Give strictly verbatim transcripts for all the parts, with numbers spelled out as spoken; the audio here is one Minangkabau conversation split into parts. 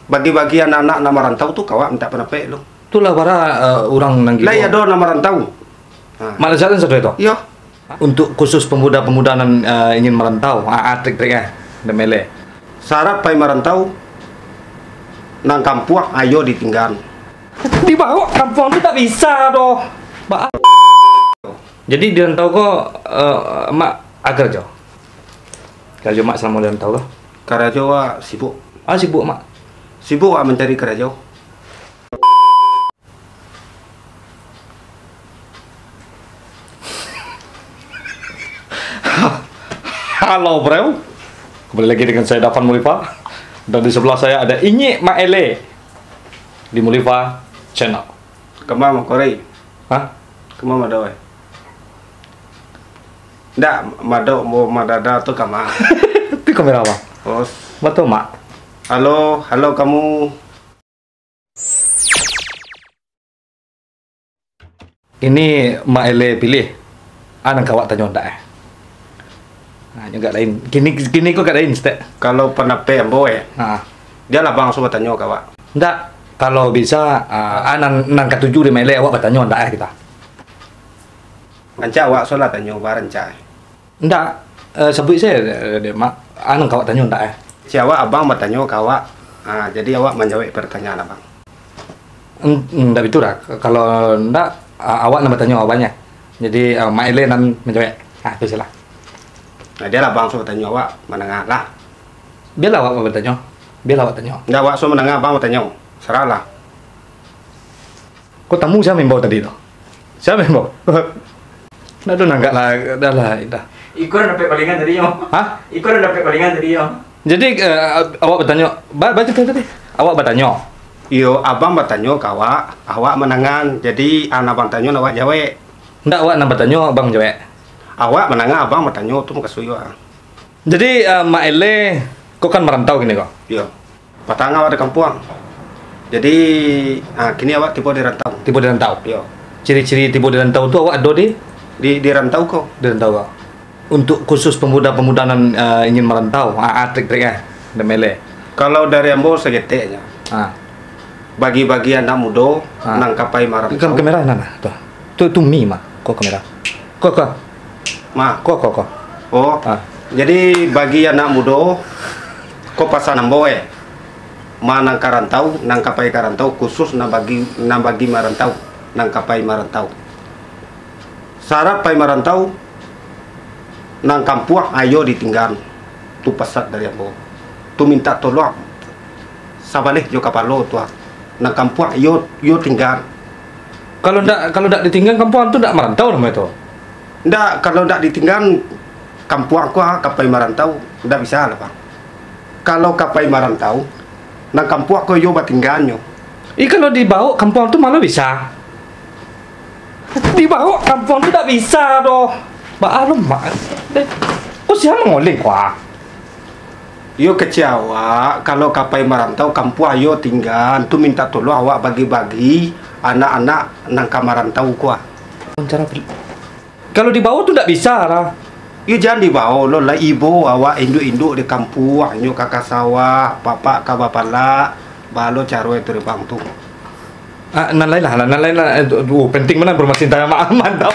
Bagi-bagi anak-anak nan marantau tu, ka awak mintak pandapek lo. Itulah bara, eh, urang nan gilo. Lai ado nan marantau. Ha. Mak Lazat kan sado itu? Iyo. Untuk khusus pemuda-pemuda nan, eh, ingin marantau, ah, ah, trik-trik, eh, da mele. Syarat pai marantau, nan kampuang ayo ditinggaan. Dibawok kampuang tu tak bisa doh. Ba- Jadi di rantau ko, eh, Mak a karajo? Karajo Mak salamo di rantau ko? Karajo awak sibuk. Ah, sibuk, Mak. Sibuk awak mancari karajo. Halo, bro. Kembali lagi dengan saya, Dafan Mulifa. Dan di sebelah saya ada Inyik Mak Ele di Mulifa Channel. Kama, Mak Korei? Hah? Kama, Mak Dawai? Ndak, Mak Dawai, Mak Dada tu kama? Itu kamera apa? Os. Betul, Mak. Halo, halo kamu. Ini Mak Ele pilih. A nan ka awak tanyo ndak, eh? Nah, nyo agak lain. Kini, kini ko agak lain, stek. Kalau pandapek ambo, eh, Ha. Bialah abang langsung batanyo ka awak. Ndak, kalau bisa, ah, a nan, nan katuju di Mak Ele, awak batanyo ndak, eh, kita? Rancak awak solah tanyo, ba rancak, eh. Ndak, eh, sabuik se, eh, dek Mak. A nan ka awak tanyo ndak, eh? Cek awak, abang batanyo ka awak. Ha, jadi awak manjawek pertanyaan abang. En-, ndak bitu doh. Kalau ndak, a-, awak nan batanyo abang nyo. Jadi, eh, Mak Ele nan manjawek. Ha, tu salah. Nah, bialah abang suruh batanyo, awak mandanga lah. Bialah awak batanyo. Bialah awak tanyo. Ndak, awak suruh mandanga, abang batanyo. Sarahlah. Ko tamu sia maimbau tadi tu? Sia maimbau? Ndak ado nan agak lah, dah lah, dah. Iko nan dapek palingan tadi, yo. Hah? Iko nan dapek palingan tadi, yo. Jadi, eh, awak batanyo, ba-, baca tu tadi. Awak batanyo. Iyo, abang batanyo ka awak, awak mandangan. Jadi, a nan abang tanyo, awak jawek. Ndak, awak nan batanyo, abang jawek. Awak mandanga abang batanyo tu mukasuik awak. Jadi, eh, Mak Ele, ko kan marantau kini ko? Iyo. Patang awak di kampuang. Jadi, ah, kini awak tibo di rantau. Tibo di rantau? Iyo. Ciri-ciri tibo di rantau tu awak ado di? Di, di rantau ko. Di rantau ko. Untuk khusus pemuda-pemuda nan, eh, ingin marantau, ah, ah, trik-trik, eh, da mele. Kalau dari ambo saketek nyo. Ah. Bagi-bagi anak mudo Ah. nan ka pai marantau. Kam-, kamera nan, nah, tu. Tu, tu mi, Mak. Ko kamera. Ko, ko. Ma. Ko, ko, ko. Oh. Ah. Jadi, bagi anak mudo, ko pasan ambo, eh. Ma nan ka rantau, nan ka pai ka rantau, khusus nan bagi, nan bagi marantau, nan ka pai marantau. Syarat pai marantau, nan kampuang ayo ditinggaan. Tu pasan dari ambo. Tu mintak tolong. Sabaleh jo kapalo tu, ah. Nan kampuang iyo, iyo tinggaan. Kalau ndak, kalau ndak ditinggaan kampuang tu ndak marantau namonyo tu. Ndak, kalau ndak ditinggaan kampuang ko, ah, ka pai marantau, ndak bisa lah, Bang. Kalau ka pai marantau, nan kampuang ko iyo batinggaannyo. Ih, kalau dibawok kampuang tu malah bisa. Dibawok kampuang tu ndak bisa doh. Baa lo, Mak. Deh. Ko sia mangoleh ko, ah? Iyo kecek awak, kalau ka pai marantau, kampuang iyo tinggaan, tu mintak tolong awak bagi-bagi anak-anak nan ka marantau ko, ah. Wawancara pri-, kalau dibawok tu ndak bisa lah. Iyo jan dibawok lo lah, ibo awak induak-induak di kampuang, inyo ka ka sawah, bapak ka bapalak, baa lo caro itu dek bang tu. Ah, nan lain lah, nan lain lah. Eh, tu, tu, penting bana informasi tadi, Mak. Mantap.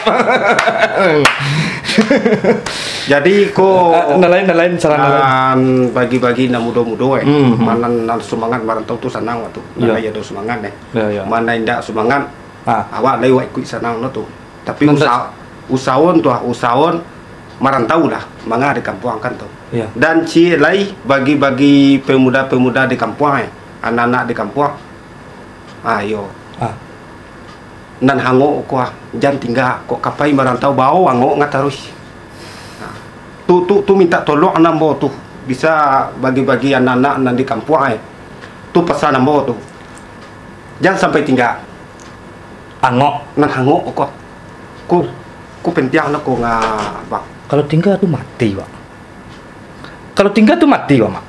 Jadi, ko Ah, nan lain, nan lain, saran nan lain. Nan bagi-bagi nan mudo-mudo, eh. Hmm, hmm. Ma nan, nan sumangat marantau tu sanang, Wak, tu. Nan Iyo. Lai ado sumangat, eh. Iyo, iyo. Ma nan indak sumangat, Ah. awak lai wak ikuik sanang lo tu. Tapi Nan usa-, usahoan tu, ah, usahoan marantau lah, manga di kampuang kan tu. Iyo. Dan ciek lai bagi-bagi pemuda-pemuda di kampuang, eh. Anak-anak di kampuang. Ah, iyo. Ah. Nan hangok ko, ah, jan tingga, kok ka pai marantau bao hangok nga taruih. Nah, tu, tu, tu mintak tolong nan ambo tu, bisa bagi-bagi anak-anak nan di kampuang, eh. Tu pasan ambo tu. Jan sampai tingga. Hangok. Nan hangok ko. Ko, ko pentiang lah ko nga, Bang. Kalau tingga tu mati, Bang. Kalau tingga tu mati, Bang, Mak.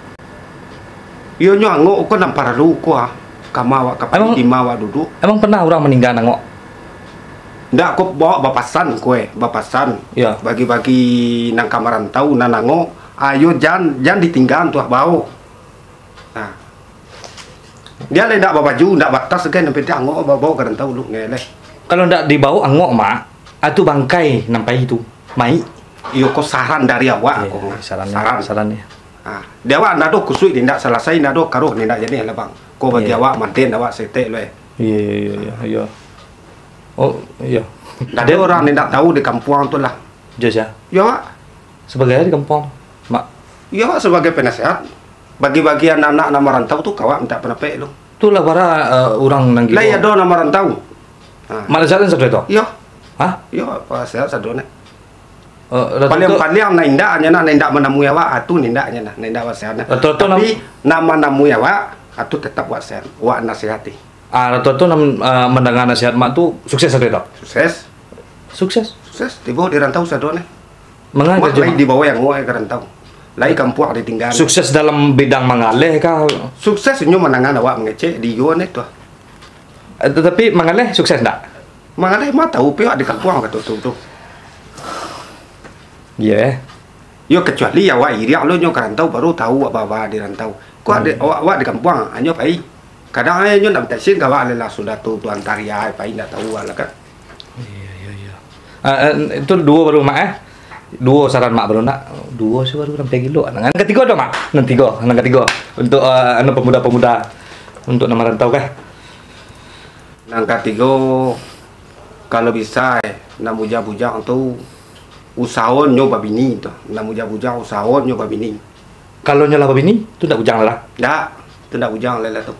Iyo nyo angok ko nan paralu ko, ah. Kama awak ka pai, Emang, di ma awak duduak. Emang pernah urang maningga nan angok? Ndak, ko baok bapasan ko, eh, bapasan. Iyo. Bagi-bagi nan ka marantau, nan angok, ayo jan, jan ditinggaan tu, ah, baok. Nah. Dia lah indak babaju, indak batas kan, sampai dia angok bawa-bawa ka rantau lu, ngeleh. Kalau ndak dibawa angok, Mak, atu bangkai nan pai tu, mayik. Iyo, ko saran dari awak, Iyo, ko. Saran, saran. Saran. Ha, di awak ndak ado kusuik, indak salasai, ndak ado karuah, indak jadi lah, Bang. Ko bagi Iyo. Awak maden, awak setek lu, eh. Iyo, iyo, iyo, iyo, iyo. Oh, iyo. Ndak ado urang indak tahu di kampuang tu lah. Jo sia? Yo, Mak. Sabagai di kampuang, Mak. Yo, Mak, sabagai penasehat. Bagi-bagi anak-anak nan marantau tu, ka awak minta pandapek lu. Tu lah bara, eh, urang nan gilo. Lai ado nan marantau. Ha. Mak Nasehat sado tu? Yo. Hah? Yo, Pak Nasehat sado ni. Eh, Ratu tu Paliang-paliang nan indak, nyo nah, nan indak manamui awak, ah, tu nan indak nyo nah, nan indak Pak Nasehat nah. Ratu tu nam- Tapi, nan manamui awak, ah, tu tetap Pak Nasehat, awak nasihati. Ah, Ratu tu nam-, eh, mandanga nasihat Mak tu sukses sado tu? Sukses. Sukses? Sukses, tibo di rantau sado ni. Manga Mak karajo lai Mak? Dibawa angok ka rantau. Lai kampuang ditingga. Sukses dalam bidang mangaleh kah? Sukses inyo mandanga awak mangecek di iyo ni tu. Eh, tatapi mangaleh sukses ndak? Mangaleh mah tahu pihak di kampuang kato tu, tu. Iyo, eh. Yo, kecuali awak iriak lo nyo ka rantau, baru tahu awak baa di rantau. Ko ade Hmm. awak, awak di kampuang, anyo pai. Kadang ai nyo ndak minta isin ka awak, alah sudah tu, tu antaria ai pai, ndak tahu lah kan. Iyo, iyo, iyo. Ah, eh, itu duo baru, Mak, eh. Duo saran Mak baru nak. Duo se baru sampai gilo. Nan katigo ado, Mak? Nan tigo, nan katigo. Untuk, eh, anu, pemuda-pemuda. Untuk nan marantau kah? Nan katigo, kalau bisa, eh, nan bujang-bujang tu, usaho nyo babini tu. Nan bujang-bujang, usaho nyo babini. Kalau nyo lah babini, tu ndak bujang lah? Ndak, tu ndak bujang lai lah tu.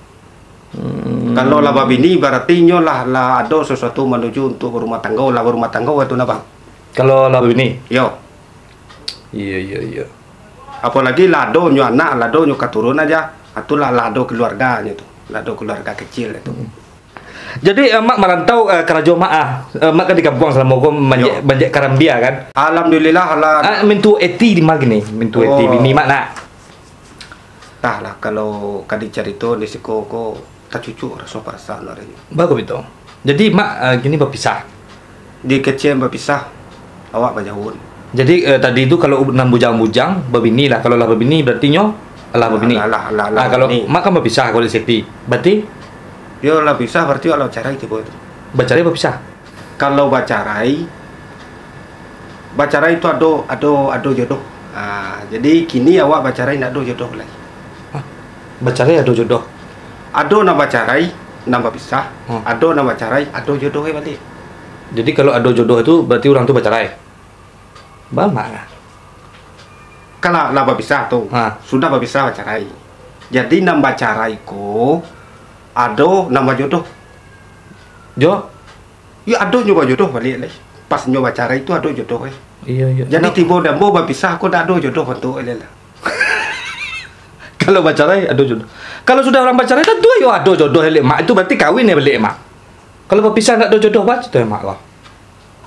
Hmm. Kalau lah babini, barati nyo lah, lah ado sasuatu manuju untuk barumah tanggo, lah barumah tanggo tu nah, Bang. Kalau lah babini? Yo. Iyo, iyo, iyo. Apolagi lah ado nyo anak, lah ado nyo katurunan aja. Ah, tu lah, lah ado keluarga nyo tu. Lah ado keluarga kecil tu. Hmm. Jadi, eh, Mak marantau, eh, karajo Mak, ah. Eh, Mak kan di kampuang salamo ko manjek, Yo. manjek karambia, kan? Alhamdulillah, lah. Ah, mintuo eti di ma kini? Mintuo eti Oh. bini Mak nak? Tah lah, kalau ka dicarito di siko ko, tacucuk raso parasaan awak nyo. Bagus itu. Jadi, Mak, eh, kini bapisah? Di kecek bapisah, awak bajauah. Jadi, eh, tadi tu kalau nan bujang-bujang, babini lah. Kalau lah babini, barati nyo lah babini. Lah, lah, lah, lah, Ah, kalau babini. Mak kan bapisah, kalau di Sepi. Barati? Yo, lah pisah, barati awak lah bacarai tibo tu. Bacarai bapisah? Kalau bacarai, bacarai tu ado, ado, ado jodoh. Ah, jadi kini awak bacarai ndak ado jodoh lai. Hah? Bacarai ado jodoh? Ado nan bacarai, nan bapisah. Hmm. Ado nan bacarai, ado jodoh e baliak. Jadi kalau ado jodoh tu, barati urang tu bacarai? Baa mak lah. Kan lah, lah bapisah tu. Ha. Sudah bapisah, bacarai. Jadi nan bacarai ko, ado nan bajodoh. Jo? Yo, ado nyo bajodoh baliak lai. Pas nyo bacarai tu ado jodoh, eh. Iyo, iyo. Jadi, Nah, tibo dek ambo bapisah ko ndak ado jodoh bantuak lai lah. Kalau bacarai, ado jodoh. Kalau sudah urang bacarai, tantu yo ado jodoh lai, Mak. Itu barati kawin yo baliak, Mak. Kalau bapisah ndak ado jodoh, baa carito, Mak, lah?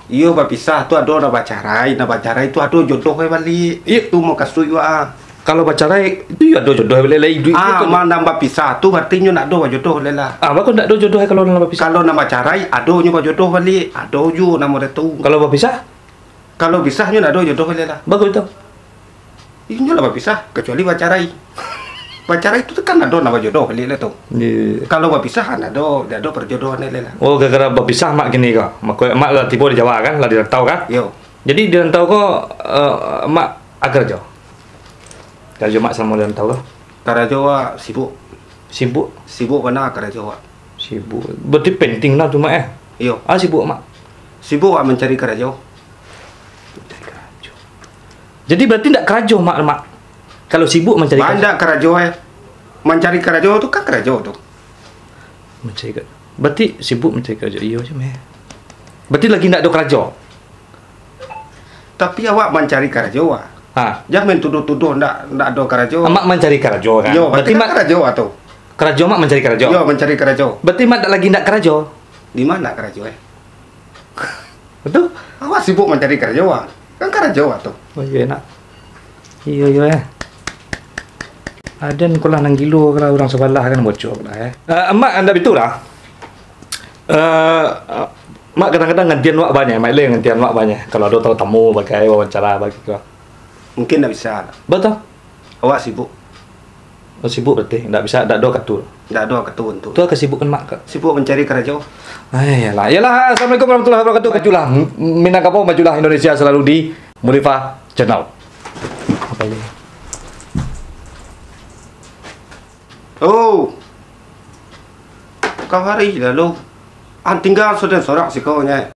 Iyo, bapisah tu ado nan bacarai, nan bacarai tu ado jodoh e baliak. Iyo. Itu mukasuik wak. Kalau bacarai, itu yo ado jodoh e baliak, lai iduik Ah, tu. Mah nan bapisah tu barati nyo ndak ado bajodoh lai lah. Ah, baa kok ndak ado jodoh e kalau nan bapisah? Kalau nan bacarai, ado nyo bajodoh baliak, ado juo namo dek tu. Kalau bapisah? Kalau pisah nyo ndak ado jodoh lai lah. Bagus tu. Inyo lah bapisah, kecuali bacarai. Bacarai tu kan ado nan bajodoh baliak lah tu. Iyo. Kalau bapisah, kan ado, ndak ado perjodohan lai lah. Oh, gara-gara bapisah mak kini ko. Mak, mak lah tibo di Jawa kan, lah di rantau kan? Yo. Jadi di rantau ko, eh, mak a karajo? Karajo mak salamo di rantau ko? Karajo wak sibuk. Sibuk? Sibuk bana karajo wak. Sibuk. Barati penting lah tu, Mak, eh? Iyo. Ah, sibuk, Mak? Sibuk wak mancari karajo. Mancari karajo. Jadi barati ndak karajo, Mak, Mak? Kalau sibuk mancari karajo. Banyak karajo, eh. Mancari karajo tu kan karajo tu. Mancari ka-, barati sibuk mancari karajo. Iyo se meh. Barati lagi ndak ado karajo. Tapi awak mancari karajo, ah. Ha. Jan main tuduah-tuduah ndak, ndak ado karajo. Mak mancari karajo, kan? Yo, barati barati kan mak karajo, ah, tu. Karajo mak mancari karajo? Yo, mancari karajo. Barati mak ndak lagi ndak karajo? Di ma karajo, eh? Betul? Awak sibuk mancari karajo, ah. Kan karajo, ah, tu. Oh, iyo, enak. Iyo, iyo, eh. Aden ko lah nan gilo, kalau urang sabalah kan bocor lah, eh. Eh, mak ndak bitu lah. Eh, mak kadang-kadang ngantian wak banyak, mak ilai ngantian wak banyak. Kalau ado tatamu, bagai wawancara, bagai ko. Mungkin ndak bisa lah. Betul? Awak sibuk. Oh, sibuk barati, ndak bisa, ndak ado kato. Ndak ado kato tu. Tu kasibukan mak ka. Sibuk mancari karajo. Ai, yalah. Yalah, Assalamualaikum warahmatullahi wabarakatuh. Kaculah Minangkabau, majulah Indonesia selalu di Mulifa Channel. Apa ini? Oh. Kawari lalu. An tinggal sudah sorak siko nya.